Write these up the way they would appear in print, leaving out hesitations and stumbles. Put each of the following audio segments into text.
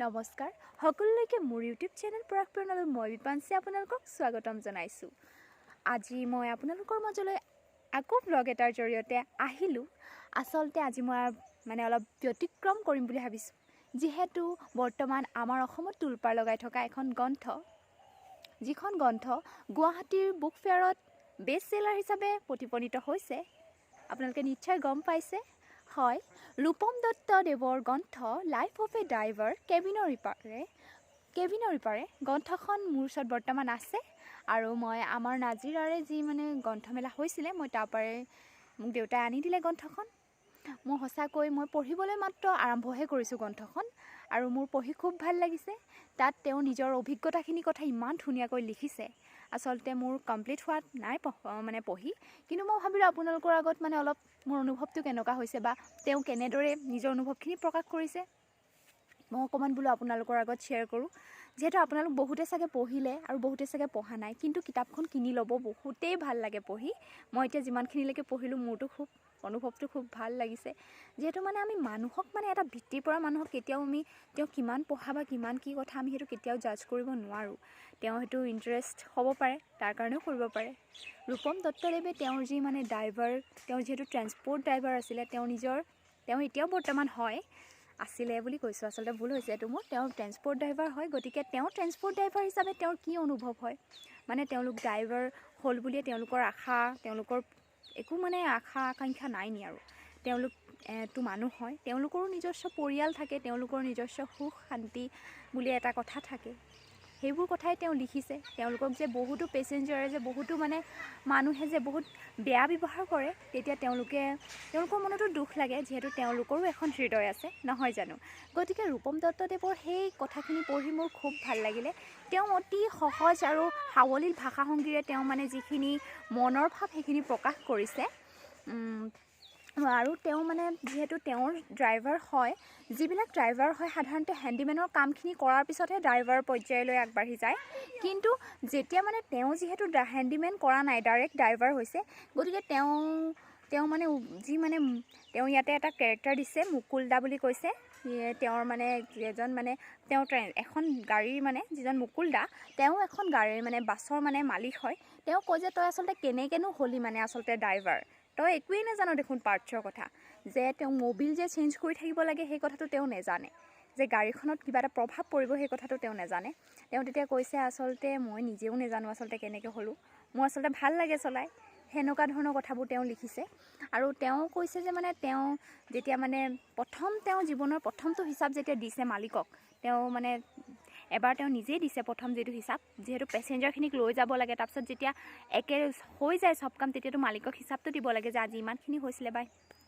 নমস্কাৰ সকলোলৈকে, মোৰ ইউটিউব চেনেল পৰাগ প্ৰণলৈ মই বিপাঞ্চী আপোনালোকক স্বাগতম জনাইছোঁ। আজি মই আপোনালোকৰ মাজলৈ আকৌ ব্লগ এটাৰ জৰিয়তে আহিলোঁ। আচলতে আজি মই মানে অলপ ব্যতিক্ৰম কৰিম বুলি ভাবিছোঁ, যিহেতু বৰ্তমান আমাৰ অসমত তোলপাৰ লগাই থকা এখন গ্ৰন্থ, যিখন গ্ৰন্থ গুৱাহাটীৰ বুক ফেয়াৰত বেষ্ট চেলাৰ হিচাপে প্ৰতিপন্নিত হৈছে, আপোনালোকে নিশ্চয় গম পাইছে। হয়, ৰূপম দত্তদেৱৰ গ্ৰন্থ লাইফ অফ এ ড্ৰাইভাৰ কেবিনৰ ইপাৰে গ্ৰন্থখন মোৰ ওচৰত বৰ্তমান আছে। আৰু মই আমাৰ নাজিৰাৰে যি মানে গ্ৰন্থমেলা হৈছিলে, মই তাৰ পৰাই মোক দেউতাই আনি দিলে গ্ৰন্থখন। মই সঁচাকৈ মই পঢ়িবলৈ মাত্ৰ আৰম্ভহে কৰিছোঁ গ্ৰন্থখন আৰু মোৰ পঢ়ি খুব ভাল লাগিছে। তাত তেওঁ নিজৰ অভিজ্ঞতাখিনিৰ কথা ইমান ধুনীয়াকৈ লিখিছে। আচলতে মোৰ কমপ্লিট হোৱা নাই মানে পঢ়ি, কিন্তু মই ভাবিলোঁ আপোনালোকৰ আগত মানে অলপ মোৰ অনুভৱটো কেনেকুৱা হৈছে বা তেওঁ কেনেদৰে নিজৰ অনুভৱখিনি প্ৰকাশ কৰিছে, মই অকণমান বোলো আপোনালোকৰ আগত শ্বেয়াৰ কৰোঁ। যিহেতু আপোনালোক বহুতে চাগে পঢ়িলে আৰু বহুতে চাগে পঢ়া নাই, কিন্তু কিতাপখন কিনি ল'ব, বহুতেই ভাল লাগে পঢ়ি। মই এতিয়া যিমানখিনিলৈকে পঢ়িলোঁ, মোৰতো খুব অনুভৱটো খুব ভাল লাগিছে। যিহেতু মানে আমি মানুহক মানে এটা ভিত্তিৰ পৰা মানুহক কেতিয়াও আমি তেওঁ কিমান পঢ়া বা কিমান কি কথা আমি সেইটো কেতিয়াও জাজ কৰিব নোৱাৰোঁ। তেওঁ সেইটো ইণ্টাৰেষ্ট হ'ব পাৰে, তাৰ কাৰণেও কৰিব পাৰে। ৰূপম দত্তদেৱে তেওঁৰ যি মানে ড্ৰাইভাৰ, তেওঁ যিহেতু ট্ৰেন্সপৰ্ট ড্ৰাইভাৰ আছিলে, তেওঁ নিজৰ তেওঁ এতিয়াও বৰ্তমান হয়, আছিলে বুলি কৈছোঁ, আচলতে ভুল হৈছে এইটো মোৰ। তেওঁ ট্ৰেন্সপৰ্ট ড্ৰাইভাৰ হয়, গতিকে তেওঁ ট্ৰেন্সপৰ্ট ড্ৰাইভাৰ হিচাপে তেওঁৰ কি অনুভৱ হয়, মানে তেওঁলোক ড্ৰাইভাৰ হ'ল বুলিয়ে তেওঁলোকৰ আশা, তেওঁলোকৰ একো মানে আশা আকাংক্ষা নাই নি? আৰু তেওঁলোক তো মানুহ হয়, তেওঁলোকৰো নিজস্ব পৰিয়াল থাকে, তেওঁলোকৰ নিজস্ব সুখ শান্তি বুলি এটা কথা থাকে। সেইবোৰ কথাই তেওঁ লিখিছে। তেওঁলোকক যে বহুতো পেচেঞ্জাৰে যে বহুতো মানে মানুহে যে বহুত বেয়া ব্যৱহাৰ কৰে, তেতিয়া তেওঁলোকৰ মনতো দুখ লাগে, যিহেতু তেওঁলোকৰো এখন হৃদয় আছে, নহয় জানো? গতিকে ৰূপম দত্তদেৱৰ সেই কথাখিনি পঢ়ি মোৰ খুব ভাল লাগিলে। তেওঁ অতি সহজ আৰু সাৱলীল ভাষা সংগীৰে তেওঁ মানে যিখিনি মনৰ ভাৱ সেইখিনি প্ৰকাশ কৰিছে। আৰু তেওঁ মানে যিহেতু তেওঁৰ ড্ৰাইভাৰ হয়, যিবিলাক ড্ৰাইভাৰ হয় সাধাৰণতে হেণ্ডিমেনৰ কামখিনি কৰাৰ পিছতহে ড্ৰাইভাৰ পৰ্যায়লৈ আগবাঢ়ি যায়। কিন্তু যেতিয়া মানে তেওঁ যিহেতু হেণ্ডিমেন কৰা নাই, ডাইৰেক্ট ড্ৰাইভাৰ হৈছে, গতিকে তেওঁ তেওঁ মানে যি মানে তেওঁ ইয়াতে এটা কেৰেক্টাৰ দিছে, মুকুল দা বুলি কৈছে। তেওঁৰ মানে এজন মানে তেওঁ এখন গাড়ীৰ মানে যিজন মুকুল দা, তেওঁ এখন গাড়ীৰ মানে বাছৰ মানে মালিক হয়। তেওঁ কয় যে তই আচলতে কেনেকৈনো হ'লি মানে আচলতে ড্ৰাইভাৰ, তই একোৱেই নাজান দেখোন পাৰ্টছৰ কথা। যে তেওঁ মবিল যে চেঞ্জ কৰি থাকিব লাগে সেই কথাটো তেওঁ নেজানে, যে গাড়ীখনত কিবা এটা প্ৰভাৱ পৰিব সেই কথাটো তেওঁ নেজানে। তেওঁ তেতিয়া কৈছে, আচলতে মই নিজেও নেজানো আচলতে কেনেকৈ হ'লোঁ, মোৰ আচলতে ভাল লাগে চলাই। সেনেকুৱা ধৰণৰ কথাবোৰ তেওঁ লিখিছে। আৰু তেওঁ কৈছে যে মানে তেওঁ যেতিয়া মানে প্ৰথম তেওঁ জীৱনৰ প্ৰথমটো হিচাপ যেতিয়া দিছে মালিকক, তেওঁ মানে এবাৰ তেওঁ নিজেই দিছে প্ৰথম যিটো হিচাপ, যিহেতু পেচেঞ্জাৰখিনিক লৈ যাব লাগে, তাৰপিছত যেতিয়া একে হৈ যায় চব কাম, তেতিয়াতো মালিকক হিচাপটো দিব লাগে যে আজি ইমানখিনি হৈছিলে বা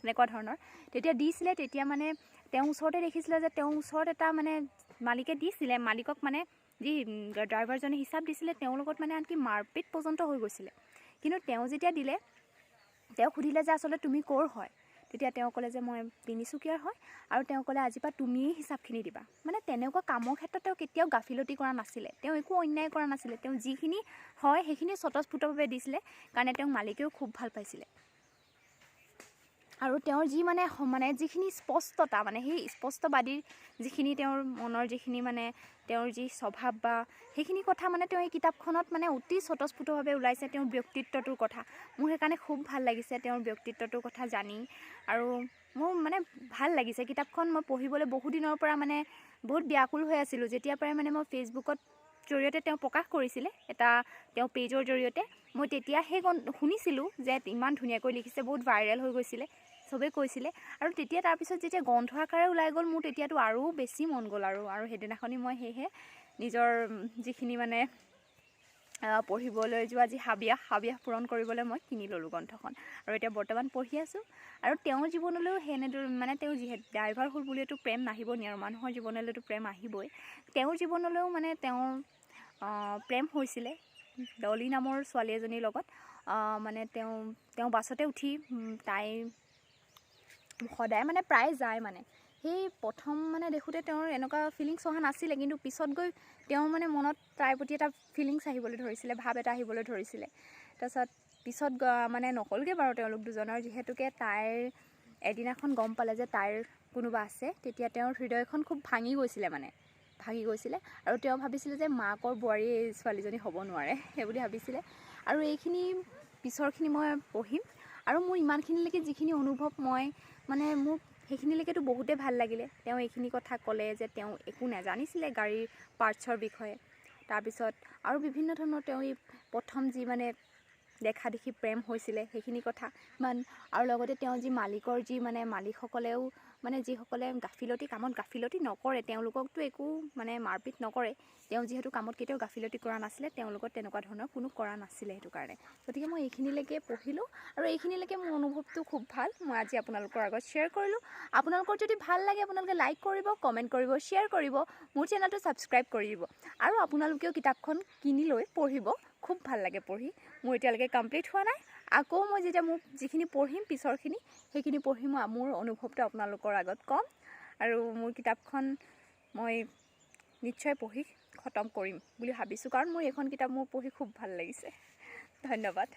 এনেকুৱা ধৰণৰ। তেতিয়া দিছিলে, তেতিয়া মানে তেওঁৰ ওচৰতে দেখিছিলে যে তেওঁৰ ওচৰত এটা মানে মালিকে দিছিলে, মালিকক মানে যি ড্ৰাইভাৰজনে হিচাপ দিছিলে, তেওঁৰ লগত মানে আনকি মাৰপিট পৰ্যন্ত হৈ গৈছিলে। কিন্তু তেওঁ যেতিয়া দিলে, তেওঁক সুধিলে যে আচলতে তুমি ক'ৰ হয়? তেতিয়া তেওঁ ক'লে যে মই তিনিচুকীয়াৰ হয়। আৰু তেওঁ ক'লে, আজিৰ পৰা তুমিয়েই হিচাপখিনি দিবা। মানে তেনেকুৱা কামৰ ক্ষেত্ৰত তেওঁ কেতিয়াও গাফিলতি কৰা নাছিলে, তেওঁ একো অন্যায় কৰা নাছিলে। তেওঁ যিখিনি হয় সেইখিনি স্বতঃস্ফূৰ্তভাৱে দিছিলে কাৰণে তেওঁক মালিকেও খুব ভাল পাইছিলে। আৰু তেওঁৰ যি মানে মানে যিখিনি স্পষ্টতা, মানে সেই স্পষ্টবাদীৰ যিখিনি তেওঁৰ মনৰ যিখিনি মানে তেওঁৰ যি স্বভাৱ বা সেইখিনি কথা মানে তেওঁ এই কিতাপখনত মানে অতি স্বতঃস্ফূৰ্তভাৱে ওলাইছে তেওঁৰ ব্যক্তিত্বটোৰ কথা। মোৰ সেইকাৰণে খুব ভাল লাগিছে তেওঁৰ ব্যক্তিত্বটোৰ কথা জানি আৰু মোৰ মানে ভাল লাগিছে কিতাপখন। মই পঢ়িবলৈ বহুদিনৰ পৰা মানে বহুত ব্যাকুল হৈ আছিলোঁ। যেতিয়াৰ পৰাই মানে মই ফেচবুকত জৰিয়তে তেওঁ প্ৰকাশ কৰিছিলে এটা তেওঁ পেজৰ জৰিয়তে, মই তেতিয়া সেই শুনিছিলোঁ যে ইমান ধুনীয়াকৈ লিখিছে, বহুত ভাইৰেল হৈ গৈছিলে, চবেই কৈছিলে। আৰু তেতিয়া তাৰপিছত যেতিয়া গ্ৰন্থ আকাৰে ওলাই গ'ল, মোৰ তেতিয়াতো আৰু বেছি মন গ'ল। আৰু সেইদিনাখনি মই সেয়েহে নিজৰ যিখিনি মানে পঢ়িবলৈ যোৱা যি হাবিয়াস, হাবিয়াস পূৰণ কৰিবলৈ মই কিনি ল'লোঁ গ্ৰন্থখন আৰু এতিয়া বৰ্তমান পঢ়ি আছোঁ। আৰু তেওঁৰ জীৱনলৈও সেনেদৰে মানে তেওঁ যিহেতু ড্ৰাইভাৰ হ'ল বুলিয়েতো প্ৰেম নাহিব নি আৰু? মানুহৰ জীৱনলৈতো প্ৰেম আহিবই। তেওঁৰ জীৱনলৈও মানে তেওঁৰ প্ৰেম হৈছিলে ডলি নামৰ ছোৱালী এজনীৰ লগত। মানে তেওঁ তেওঁ বাছতে উঠি তাই সদায় মানে প্ৰায় যায়। মানে সেই প্ৰথম মানে দেখোঁতে তেওঁৰ এনেকুৱা ফিলিংছ অহা নাছিলে, কিন্তু পিছত গৈ তেওঁৰ মানে মনত তাইৰ প্ৰতি এটা ফিলিংছ আহিবলৈ ধৰিছিলে, ভাৱ এটা আহিবলৈ ধৰিছিলে। তাৰপিছত পিছত মানে নহ'লগৈ বাৰু তেওঁলোক দুজনৰ, যিহেতুকে তাইৰ এদিনাখন গম পালে যে তাইৰ কোনোবা আছে। তেতিয়া তেওঁৰ হৃদয়খন খুব ভাঙি গৈছিলে মানে। ভাগি গৈছিলে আৰু তেওঁ ভাবিছিলে যে মাকৰ বোৱাৰী এই ছোৱালীজনী হ'ব নোৱাৰে, সেই বুলি ভাবিছিলে। আৰু এইখিনি পিছৰখিনি মই পঢ়িম। আৰু মোৰ ইমানখিনিলৈকে যিখিনি অনুভৱ মই মানে মোৰ সেইখিনিলৈকেতো বহুতেই ভাল লাগিলে। তেওঁ এইখিনি কথা ক'লে যে তেওঁ একো নাজানিছিলে গাড়ীৰ পাৰ্টছৰ বিষয়ে। তাৰপিছত আৰু বিভিন্ন ধৰণৰ তেওঁ এই প্ৰথম যি মানে দেখা দেখি প্ৰেম হৈছিলে সেইখিনি কথা ইমান, আৰু লগতে তেওঁ যি মালিকৰ যি মানে মালিকসকলেও মানে যিসকলে গাফিলতি কামত গাফিলতি নকৰে তেওঁলোককতো একো মানে মাৰপিট নকৰে, তেওঁ যিহেতু কামত কেতিয়াও গাফিলতি কৰা নাছিলে, তেওঁলোকত তেনেকুৱা ধৰণৰ কোনো কৰা নাছিলে সেইটো কাৰণে। গতিকে মই এইখিনিলৈকে পঢ়িলোঁ আৰু এইখিনিলৈকে মোৰ অনুভৱটো খুব ভাল, মই আজি আপোনালোকৰ আগত শ্বেয়াৰ কৰিলোঁ। আপোনালোকৰ যদি ভাল লাগে আপোনালোকে লাইক কৰিব, কমেণ্ট কৰিব, শ্বেয়াৰ কৰিব, মোৰ চেনেলটো ছাবস্ক্ৰাইব কৰি দিব আৰু আপোনালোকেও কিতাপখন কিনি লৈ পঢ়িব, খুব ভাল লাগে পঢ়ি। মোৰ এতিয়ালৈকে কমপ্লিট হোৱা নাই, আকৌ মই যেতিয়া মোৰ যিখিনি পঢ়িম পিছৰখিনি সেইখিনি পঢ়ি মই মোৰ অনুভৱটো আপোনালোকৰ আগত ক'ম আৰু মোৰ কিতাপখন মই নিশ্চয় পঢ়ি খতম কৰিম বুলি ভাবিছোঁ, কাৰণ মোৰ এইখন কিতাপ মোৰ পঢ়ি খুব ভাল লাগিছে। ধন্যবাদ।